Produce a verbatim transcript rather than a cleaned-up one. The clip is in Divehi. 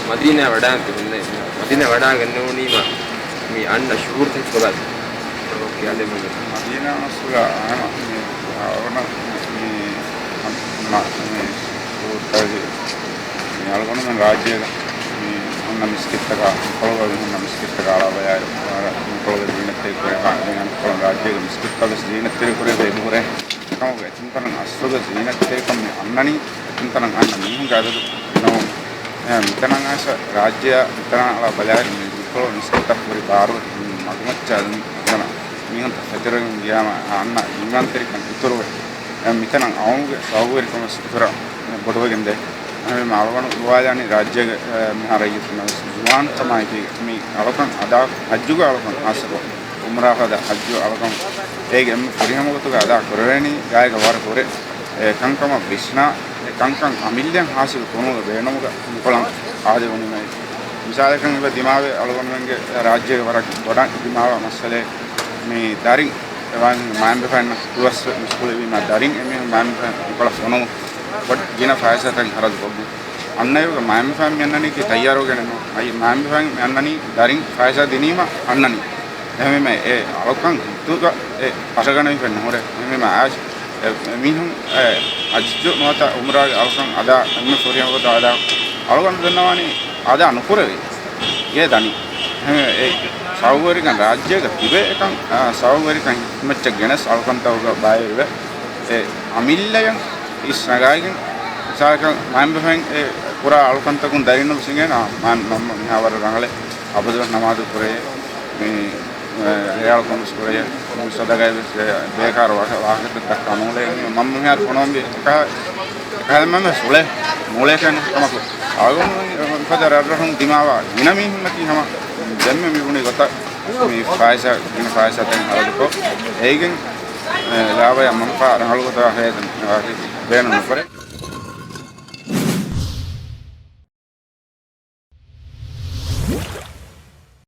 މަދީނާ ވަޑާން ތިބުންނެ. މަދީނާ ވަޑާގެންނެވުނީމަ މި އަންނަ ޝުޢޫރުތައް ކޮބާ؟ ކިޔާދެމުން. މަދީނާ އަސްލުގަ ހަމަ މި އަޅުގަނޑު މި މަ-، މި ޝުޢޫރުތަކަކީ މި އަޅުގަނޑުމެން ރާއްޖޭގަ މި ހުންނަ މިސްކިތްތަކާ، ކޮޅުގަ ހުންނަ މިސްކިތްތަކާ އަޅާ ބަޔާއިރު، ކޮޅުގެ ޒީނަތްތެރި ކުރޭ، ކޮޅު ރާއްޖޭގެ މިސްކިތްތައް ވެސް ޒީނަތްތެރި ކުރޭ ބޭބު ހުރޭ. ކަމުގެ ތިންތަނަށް އަސްލުގެ ޒީނަތްތެރިކަން މި އަންނަނީ، ތިންތަނަށް އަންނަ މީހުންގެ އަދަދު ނޫން. އެ، މިތަނަށް އައިސް ރާއްޖެއަށް މިތަނަށް އަޅާ ބަލާއިރު މި މިކޮޅު މިސްކިތްތައް ހުރި ބާރު މަގުމައްޗާ މިތަނަށް މީހުންތައް ފެތުރެވިގެން ގިޔާމަ އަންނަ އީމާންތެރިކަން އިތުރުވެ، އެ، މިތަނަށް އައުމުގެ ސަބަބުވެރިކަމަށް އިތުރަށް ބޮޑުވެގެންދޭ. އެހެންވީމަ އަޅުގަނޑު ގޮވާލާނީ ރާއްޖޭގެ، އެ، މިހާރު ރައްޔިތުންނަށް ވެސް ޒުވާނު ކަމާއެކީގަ މި އަޅުކަން އަދާ، ޙައްޖުގެ އަޅުކަން ހާއްސަކޮށް އުމްރާ ފަދަ ޙައްޖު އަޅުކަން އޭގެ އެންމެ ފުރިހަމަ ގޮތުގަ އަދާ ކުރެވޭނީ ގާތްގަ ވަރަށް ހުރެ، އެ، ކަންކަމަށް ވިސްނާ، އެ، ކަންކަން އަމިއްލައަށް ހާސިލު ކުރުމުގެ ބޭނުމުގަ މިކޮޅަށް އާދެވުނީމައި. މިސާލަކަށް އެބަ ދިމާވޭ އަޅުގަނޑުމެންގެ ރާއްޖޭގެ ވަރަށް ބޮޑަށް ދިމާވާ މައްސަލައެއް މި ދަރިން އެ ވާން މައިންބަފައިންނަށް ދުވަސް މިސްކުޅެވީމަ ދަރިން އެމީހުން މައިންބަފައިން މިކޮޅަށް ފޮނުވުން ބޮޑަށް ގިނަ ފައިސާތައް ހަރަދު ކޮށްގެން. އަންނައިރުގަ މައިންބަފައިން މި އަންނަނީކީ ތައްޔާރުވެގެނެއް ނޫން. އައި މައިންބަފައިން މި އަންނަނީ ދަރިން ފައިސާ ދިނީމަ އަންނަނީ. އެހެންވީމަ އެ އަޅުކަން ހިތުގަ އެ ފަށަގަނެވިފައެއް ނުހުރޭ. އެހެންވީމަ އާ، އެ، އެމީހުން އެ ޙައްޖު ނުވަތަ އުމްރާގެ އަޅުކަން އަދާ އެންމެ ފުރިހަމަ ގޮތަށް އަދާ އަޅުގަނޑު ދަންނަވާނީ އަދާ ނުކުރެވޭ. އޭ ދަނީ. އެހެންވެ، އެ ސަބަބުވެރިކަން ރާއްޖޭގަ ތިބޭ އެކަން، އާ، ސަބަބުވެރިކަން ހިކުމަތްޗަށް ގެނެސް އަޅުކަންތަކުގަ ބައިވެރިވެ، އެ އަމިއްލަޔަށް އިސް ނަގާގެން، މިސާލަކަށް މައިންބަފައިން އެ ކުރާ އަޅުކަންތަކުން ދަރިންނަށް ވިސްނިގެން، އާ، މަ-، މަ-، މަ-، މިހާ ވަރަށް ރަނގަޅޭ، އަބަދުވެސް ނަމާދު ކުރޭ، މި، އެ، ރޭއަޅުކަން ވެސް ކުރޭ، މި ސަދަގައި ވެސް އެ ބޭކާރު ވާހަ-، ވާހަކަތައް ދައްކާ ނޫޅޭ، މަންމަ މިހާރު ފޮނުވަންވީ އެކަހަ-، އެކަހަލަ މަންމަ ސުޅޭ، ނޫޅޭ ކަން ކަމަކު. އަޅުގަނޑު މިފަދަ ރަށްރަށުން ދިމާވާ ގިނަ މީހުންނަކީ ހަމަ ދެންމެ މި ބުނި ގޮތަށް މި ފައިސާ، ގިނަ ފައިސާތައް ހަރަދުކޮށް، އޭގެން، އެ، ލާބަޔަށް މަންފާ ރަނގަޅު ގޮތަށް ހޭދަ ބޭނުން ނުކުރޭ.